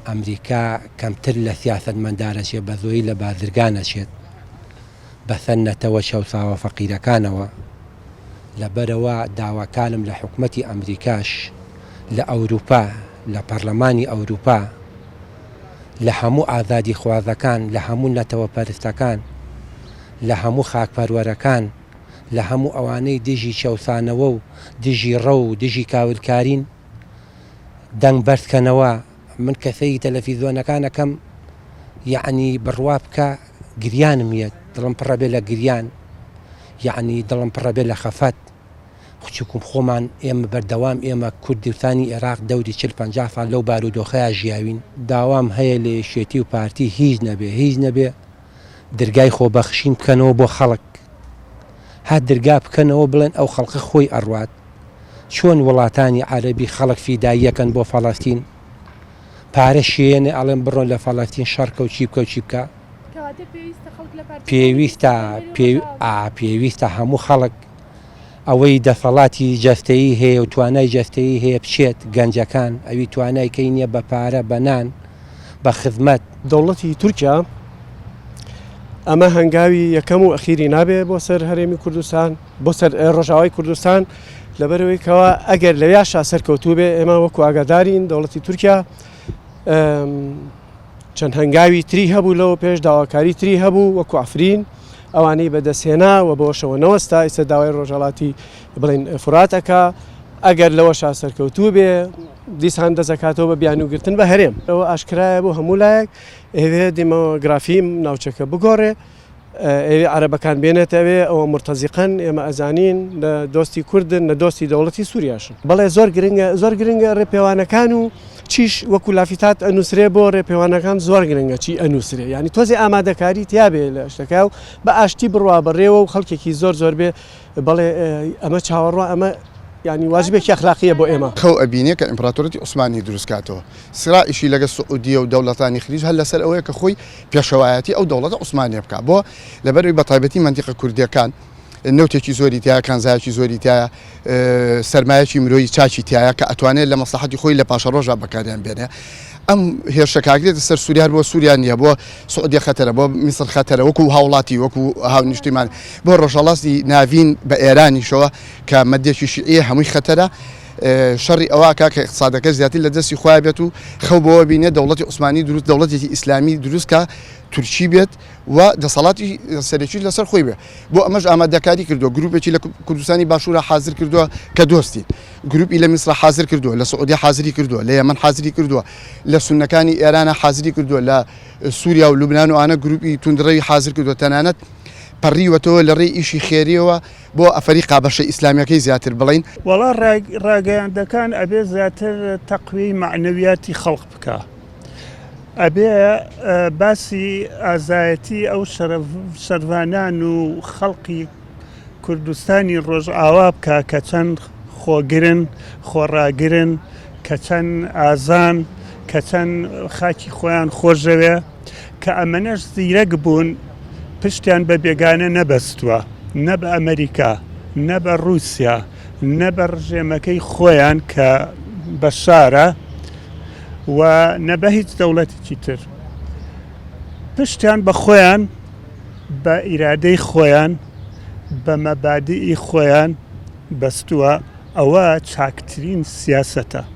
ئەمریکا کەمتر لە سیاسەتمەندار ئەچێت بە زۆری لە بازرگان ئەچێت بەسەر نەتەوە چەوساوە فەقیرەکانەوە لەبەرئەوە داواکارم لە حکومەتی ئەمریکاش لە ئەوروپا لە پەرلەمانی ئەوروپا لە هەموو ئازادیخوازەکان لە هەموو نەتەوە پەرستەکان لە هەموو خاکپەروەرەکان لە هەموو ئەوانەی دژی چەوسانەوە و دژی ڕەو و دژی کاولکارین دەنگ بەرز کەنەوە من کە سەیری تەلەفیزۆنەکان ئەکەم یەعنی بڕوا بکە گریانم یەت دڵم پڕە بێ لە گریان یەعنی دڵم پڕە بێ لە خەفەت خوچکم خۆمان ئێمە بەردەوام ئێمە کوردستانی ئێراق دەوری چل 50 ساڵ لەو بارودۆخەیا ژیاوین. داوام هەیە لە یەکێتی و پارتی هیچ نەبێ هیچ نەبێ درگای خۆبەخشین بکەنەوە بۆ خەڵک هە درگا بکەنەوە بڵێن ئەو خەڵکە خۆی ئەڕوات چۆن وڵاتانی عەرەبی خەڵک فیداییەکەن بۆ فەڵەستین پارە شێنێ ئەڵێن بڕۆن لە فەڵەستین شەڕ کە و چی بکە و چی بکە پێویستە پێویستە هەموو خەڵک ئەوەی دەسەڵاتی جەستەیی هەیە و توانای جەستەیی هەیە بچێت گەنجەکان ئەوی توانای کەی نییە بە پارە بە نان بە خزمەت. دەوڵەتی تورکیا ئەمە هەنگاوی یەکەم و ئەخیری نابێ بۆ سەر هەرێمی کوردستان بۆ سەر ڕۆژاوای کوردستان لەبەرەوەی کەوا ئەگەر لەویاشا سەرکەوتوو بێ ئێمە وەکو ئاگادارین دەوڵەتی تورکیا چەند هەنگاوی تری هەبوو لەوە پێش داواکاری تری هەبوو وەکو عفرین ئەوانەی بەدەستهێنا و بەوەشەوە نەوەستا ئیستا داوای ڕۆژهەڵاتی بڵێن فرات ئەکا ئەگەر لەوەشا سەرکەوتوو بێ دیسان دەست ئەکاتەوە بە بیانووگرتن بە هەرێم. ئەوە ئاشکرایە بۆ هەموو لایەک ئەیەوێ دیمۆگرافی ناوچەکە بگۆڕێ، ئەیەوێ عەرەبەکان بێنێتە ئەوێ، ئەوە مورتەزیقەن، ئێمە ئەزانین نە دۆستی کوردن نە دۆستی دەوڵەتی سووریاشن. بەڵێ زۆر گرنگە، زۆر گرنگە ڕێپێوانەکان و چیش وەکو لافیتات ئەنووسرێ بۆ ڕێپێوانەکان زۆر گرنگە چی ئەنووسرێ یانی تۆزێ ئامادەکاری تیابێ لە شتەکە و بە ئاشتی بڕوا بەڕێوە و خەڵکێکی زۆر زۆر بێ بەڵێ ئەمە چاوەڕوا ئەمە یانی واجبێکی ئەخلاقیە بۆ ئێمە. خەو ئەبینێ کە ئیمپراتۆرەتی عوسمانی دروست کاتەوە. سرائیشی لەگە سعودیە و دەوڵەتانی خلیج هەر لەسەر ئەوەیە کە خۆی پێشەوایەتی ئەو دەوڵەتە عوسمانیە بکا. بۆ؟ لەبەرئەوەی بەتایبەتی مەنتیقە کوردیەکان نەوتێکی زۆری تیایە، کانزایەکی زۆری تیایە، سەرمایەکی مرۆیی چاکی تیایە کە ئەتوانێت لە مەسڵەحەتی خۆی لە پاشەڕۆژا بەکاریان بێنێ. ئەم هێرشە کە ئەکرێتە سەر سووریا هەر بۆ سووریا نییە، بۆ سعودیە خەتەرە، بۆ میسر خەتەرە، وەکو هاوڵاتی، وەکو هاونیشتیمان، بۆ ڕۆژهەڵاتی ناڤین بە ئێرانیشەوە کە مەدێکی شیعیە هەمووی خەتەرە. شەڕی ئەوە ئەکا کە ئیقتسادەکە زیاتر لە دەستی خۆیا بێت و خەو بەوە بینێ دەوڵەتی عوسمانی دروست دەوڵەتێکی ئیسلامی دروست کا تورکی بێت و دەسەڵاتی سەرەکیش لەسەر خۆی بێ. بۆ ئەمەش ئامادەکاری کردووە، گروپێکی لە کوردستانی باشوورا حازر کردووە کە دۆستین، گروپی لە میسرا حازر کردووە، لە سعودیە حازری کردووە، لە یەمەن حازری کردووە، لە سوننەکانی ئێرانا حازری کردووە، لە سووریا و لوبنان و ئانە گروپی توندڕەوی حازر کردووە، تەنانەت پەڕیوەتەوە لە ڕێی ئیشی خێرییەوە بۆ ئەفەریقا بەشە ئیسلامییەکەی زیاتر بڵێین. وەڵا ڕاگەیاندەکان ئەبێ زیاتر تەقویەی مەعنەویاتی خەڵک بکا. ئەبێ باسی ئازایەتی ئەو شەرڤانان و خەڵقی کوردستانی ڕۆژئاوا بکە کە چەند خۆگرن خۆڕاگرن کە چەند ئازان کە چەند خاکی خۆیان خۆشەوێ کە ئەمەنەش زیرەک بوون پشتیان بە بێگانە نەبەستووە نە بە ئەمریکا نە بە رووسیا نە بە ڕژێمەکەی خۆیان کە بەشارە و نە بە هیچ دەوڵەتێکی تر. پشتیان بە خۆیان، بە ئیرادەی خۆیان، بە مەبادیئی خۆیان بەستووە، ئەوە چاکترین سیاسەتە.